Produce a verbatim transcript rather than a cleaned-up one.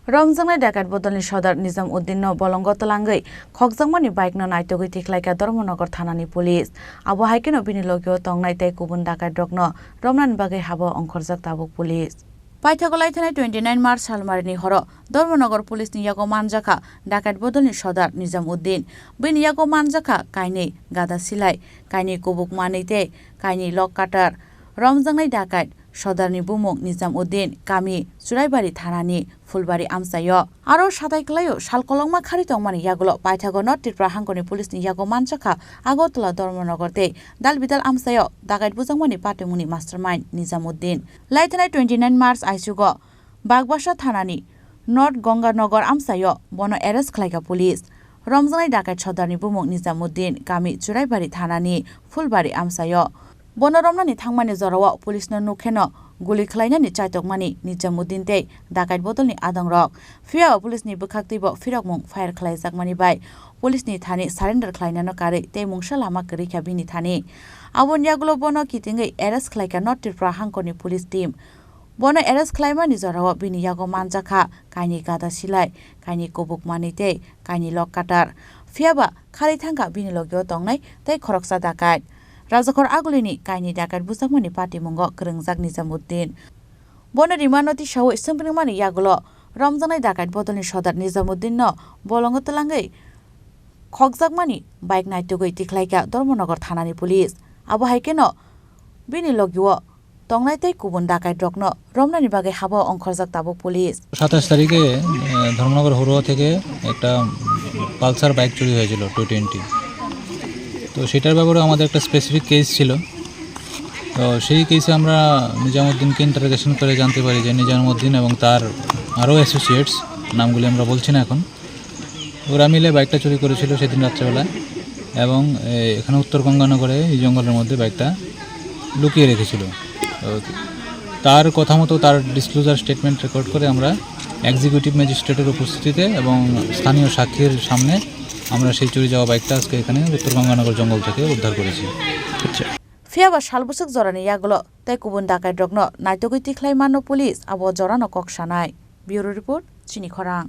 Romjaknai dakait bodolni sodar Nizam Uddinno bolongo twlangwi khokjakmani bike no naitugwi tikhlaikha Dharmanagar thanani police. Abo hai kheno bini logio tongnai tei kubun dakaitrokno romnani bagwi habo ongkhorjak tabuk police. Paithago laithanai twenty nine March salmarini horo Dharmanagar police ni yago manjakha dakait bodolni sodar Nizam Uddin. Bini yago manjakha kainwi gada silai, kainwi kubuk manwi tei kainwi lok cutter. Romjaknai dakait sodarni bumung Nizam Uddin, kami Churaibari thanani Phulbari amchaio. Aro satai kwlaio sal kolokma khari tongmani yagulo paithago North Tripura hangkoni police ni yago manjakha Agartala Dharmanagar tei Dalbidal amchaio dakait bujakmani patimungni mastermind Nizam Uddin. Laithanai twenty nine March aisugo Bagbasa thanani North Ganganagar amchaio bono arrest khlaikha police. Romjaknai dakait sodarni bumung Nizam Uddin, kami Churaibari thanani Phulbari amchaio. Bono romnani thangmani jorao police no nukheno guli khlainani chaitokmani Nizam Uddin tei dakait bodolni adongrok. Phiya police ni bwkhaktwibo phirokmung fire khlaijakmani bai police ni thani surrender khlainano karwi tei mungsa lama kwrwikha bini thani. Aboni yagulo bono kitingwi arrest khlaikha North Tripura hangkoni police team. Bono arrest khlaimani jorao bini yago manjakha kainwi gada silai, kainwi kubuk manwi tei kainwi lok cutter. Phiyaba khari thangkha bini logio tongnai tei khoroksa dakait. Rajakhor Agulini kainwi dakait bujakmani patimungo kwrwngjak Nizam Uddin. Bono rimano tisawi swngpringmani yagulo romjaknai dakait bodolni sodar Nizam Uddinno bolongo twlangwi khokjakmani bike naitugwi tikhlaikha Dharmanagar thanani police. Abo hai kheno bini logio tongnai tei kubun dakaitrokno romnani bagwi habo ongkhorjak tabuk police. সাতাশ তারিখে, আহ, ধর্মনগর হরুয়া থেকে একটা Pulsar bike চুরি হয়েছিল, two twenty. তো সেটার ব্যাপারে আমাদের একটা স্পেসিফিক কেস ছিল। তো সেই কেসে আমরা নিজামুদ্দিনকে ইন্টারোগেশন করে জানতে পারি যে নিজামুদ্দিন এবং তার আরও অ্যাসোসিয়েটস, নামগুলি আমরা বলছি না এখন, ওরা মিলে বাইকটা চুরি করেছিল সেদিন রাত্রেবেলা এবং, এ, এখানে উত্তর গঙ্গানগরে এই জঙ্গলের মধ্যে বাইকটা লুকিয়ে রেখেছিল। তো তার কথা মতো, তার ডিসক্লোজার স্টেটমেন্ট রেকর্ড করে আমরা এক্সিকিউটিভ ম্যাজিস্ট্রেটের উপস্থিতিতে এবং স্থানীয় সাক্ষীর সামনে আমরা সেই চুরি যাওয়া বাইকটা আজকে এখানে উত্তর গঙ্গানগর জঙ্গল থেকে উদ্ধার করেছি। আচ্ছা। Phiyaba sal bwswk jorani yagulo tei kubun dakaitrokno naitugwi tikhlai mano police, abo jorano kok sanai. Bureau Report, Chini Khorang.